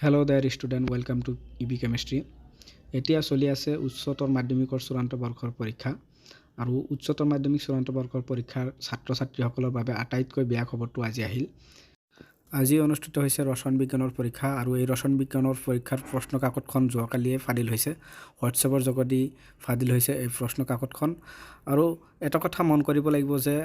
Hello there student, welcome to EB Chemistry. এতিয়া চলি আছে উচ্চতৰ মাধ্যমিকৰ চূড়ান্ত বৰ্ষৰ পৰীক্ষা আৰু উচ্চতৰ মাধ্যমিক চূড়ান্ত বৰ্ষৰ পৰীক্ষাৰ ছাত্ৰ ছাত্ৰীসকলৰ বাবে আটাইতকৈ বেয়া খবৰটো আজি আহিল। আজি অনুষ্ঠিত হৈছে ৰসায়ন বিজ্ঞানৰ পৰীক্ষা আৰু এই ৰসায়ন বিজ্ঞানৰ পৰীক্ষাৰ প্ৰশ্ন কাকতখন যোৱাকালিয়ে ফাদিল হৈছে। হোৱাটছএপৰ যোগেদি ফাদিল হৈছে এই প্ৰশ্ন কাকতখন। আৰু এটা কথা মন কৰিব লাগিব যে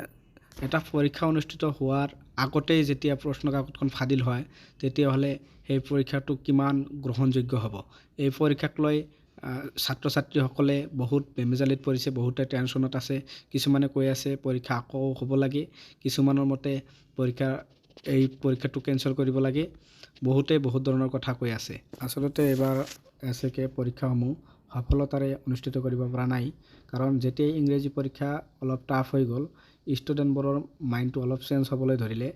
এটা পৰীক্ষা অনুষ্ঠিত হোৱাৰ আগতেই যেতিয়া প্ৰশ্ন কাকতখন ফাদিল হয়, তেতিয়াহ'লে সেই পৰীক্ষাটো কিমান গ্ৰহণযোগ্য হ'ব? এই পৰীক্ষাক লৈ ছাত্ৰ ছাত্ৰীসকলে বহুত বেমেজালিত পৰিছে, বহুতে টেনশ্যনত আছে। কিছুমানে কৈ আছে পৰীক্ষা আকৌ হ'ব লাগে, কিছুমানৰ মতে এই পৰীক্ষাটো কেঞ্চেল কৰিব লাগে। বহুতে বহুত ধৰণৰ কথা কৈ আছে। আচলতে এইবাৰ এছএকে পৰীক্ষাসমূহ সফলতাৰে অনুষ্ঠিত কৰিব পৰা নাই, কাৰণ যেতিয়াই ইংৰাজী পৰীক্ষা অলপ টাফ হৈ গ'ল, ষ্টুডেণ্টবোৰৰ মাইণ্ডটো অলপ চেঞ্জ হ'বলৈ ধৰিলে।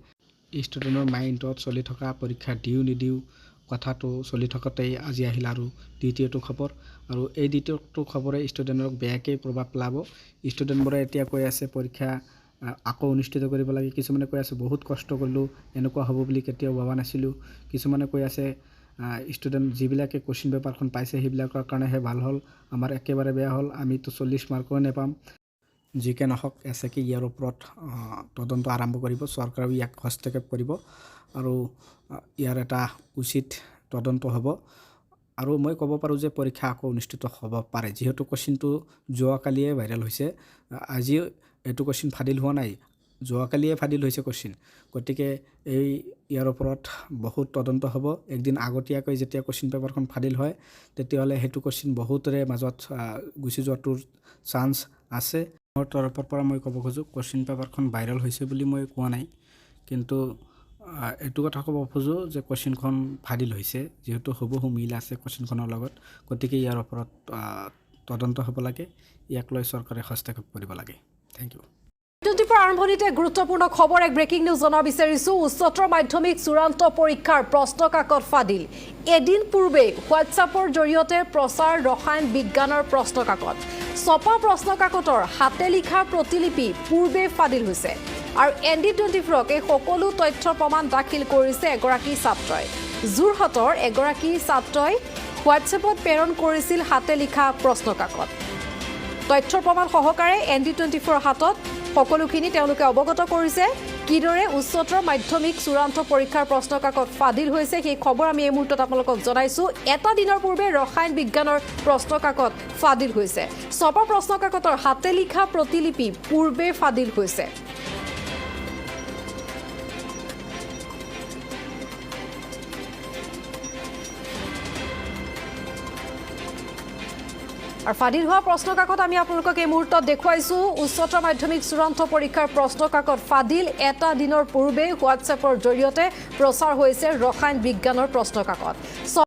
ষ্টুডেণ্টৰ মাইণ্ডত চলি থকা পৰীক্ষা দিওঁ নিদিওঁ কথাটো চলি থকাতেই আজি আহিল আৰু দ্বিতীয়টো খবৰ। আৰু এই দ্বিতীয়টো খবৰে ষ্টুডেণ্টক বেয়াকৈ প্ৰভাৱ পেলাব। ষ্টুডেণ্টবোৰে এতিয়া কৈ আছে পৰীক্ষা আকৌ অনুষ্ঠিত কৰিব লাগে। কিছুমানে কৈ আছে বহুত কষ্ট কৰিলোঁ, এনেকুৱা হ'ব বুলি কেতিয়াও ভবা নাছিলোঁ। কিছুমানে কৈ আছে ষ্টুডেণ্ট যিবিলাকে কুৱেশ্যন পেপাৰখন পাইছে, সেইবিলাকৰ কাৰণেহে ভাল হ'ল, আমাৰ একেবাৰে বেয়া হ'ল, আমিতো 40 মাৰ্কো নাপাম। যি কি নহওক, এছএকে ইয়াৰ ওপৰত তদন্ত আৰম্ভ কৰিব, চৰকাৰেও ইয়াক হস্তক্ষেপ কৰিব আৰু ইয়াৰ এটা উচিত তদন্ত হ'ব। আৰু মই ক'ব পাৰোঁ যে পৰীক্ষা আকৌ অনুষ্ঠিত হ'ব পাৰে, যিহেতু কুৱেশ্যনটো যোৱাকালিয়ে ভাইৰেল হৈছে। আজি এইটো কুৱেশ্যন ফাদিল হোৱা নাই, যোৱাকালিয়ে ফাদিল হৈছে কুৱেশ্যন। গতিকে ইয়াৰ ওপৰত বহুত তদন্ত হ'ব। একদিন আগতীয়াকৈ যেতিয়া কুৱেশ্যন পেপাৰখন ফাদিল হয়, তেতিয়াহ'লে সেইটো কুৱেশ্যন বহুতৰে মাজত গুচি যোৱাটোৰ চান্স আছে। মোৰ তৰফৰ পৰা মই ক'ব খোজোঁ, কুৱেশ্যন পেপাৰখন ভাইৰেল হৈছে বুলি মই কোৱা নাই, কিন্তু এইটো কথা ক'ব খোজোঁ যে কুৱেশ্যনখন ফাদিল হৈছে, যিহেতু হুবহু মিল আছে কুৱেশ্যনখনৰ লগত। গতিকে ইয়াৰ ওপৰত তদন্ত হ'ব লাগে, ইয়াক লৈ চৰকাৰে হস্তক্ষেপ কৰিব লাগে। Thank you. 24 আৰম্ভণিতে গুৰুত্বপূৰ্ণ খবৰ, এক ব্ৰেকিং নিউজ জনাব বিচাৰিছো। উচ্চতৰ মাধ্যমিক চূড়ান্ত পৰীক্ষাৰ প্ৰশ্ন কাকত ফাদিল। এদিন পূৰ্বে হোৱাটছআপৰ জৰিয়তে প্ৰচাৰ ৰসায়ন বিজ্ঞানৰ প্ৰশ্ন কাকত। ছপা প্ৰশ্ন কাকতৰ হাতে লিখা প্ৰতিলিপি পূৰ্বে ফাদিল হৈছে আৰু এন ডি 24ক এই সকলো তথ্য প্ৰমাণ দাখিল কৰিছে এগৰাকী ছাত্ৰই। যোৰহাটৰ এগৰাকী ছাত্ৰই হোৱাটছএপত প্ৰেৰণ কৰিছিল হাতে লিখা প্ৰশ্ন কাকত। তথ্য প্ৰমাণ সহকাৰে এন ডি 24ৰ হাতত সকলোখিনি তেওঁলোকে অৱগত কৰিছে। কিদৰে উচ্চতৰ মাধ্যমিক চূড়ান্ত পৰীক্ষাৰ প্ৰশ্ন কাকত ফাদিল হৈছে, সেই খবৰ আমি এই মুহূৰ্তত আপোনালোকক জনাইছো। এটা দিনৰ পূৰ্বে ৰসায়ন বিজ্ঞানৰ প্ৰশ্ন কাকত ফাদিল হৈছে। ছপা প্ৰশ্ন কাকতৰ হাতে লিখা প্ৰতিলিপি পূৰ্বে ফাদিল হৈছে। আৰু ফাদিল হোৱা প্ৰশ্ন কাকত আমি আপোনালোকক এই মুহূৰ্তত দেখুৱাইছো। উচ্চতৰ মাধ্যমিক চূড়ান্ত পৰীক্ষাৰ প্ৰশ্ন কাকত ফাদিল। এটা দিনৰ পূৰ্বে হোৱাটছএপৰ জৰিয়তে প্ৰচাৰ হৈছে ৰসায়ন বিজ্ঞানৰ প্ৰশ্ন কাকত।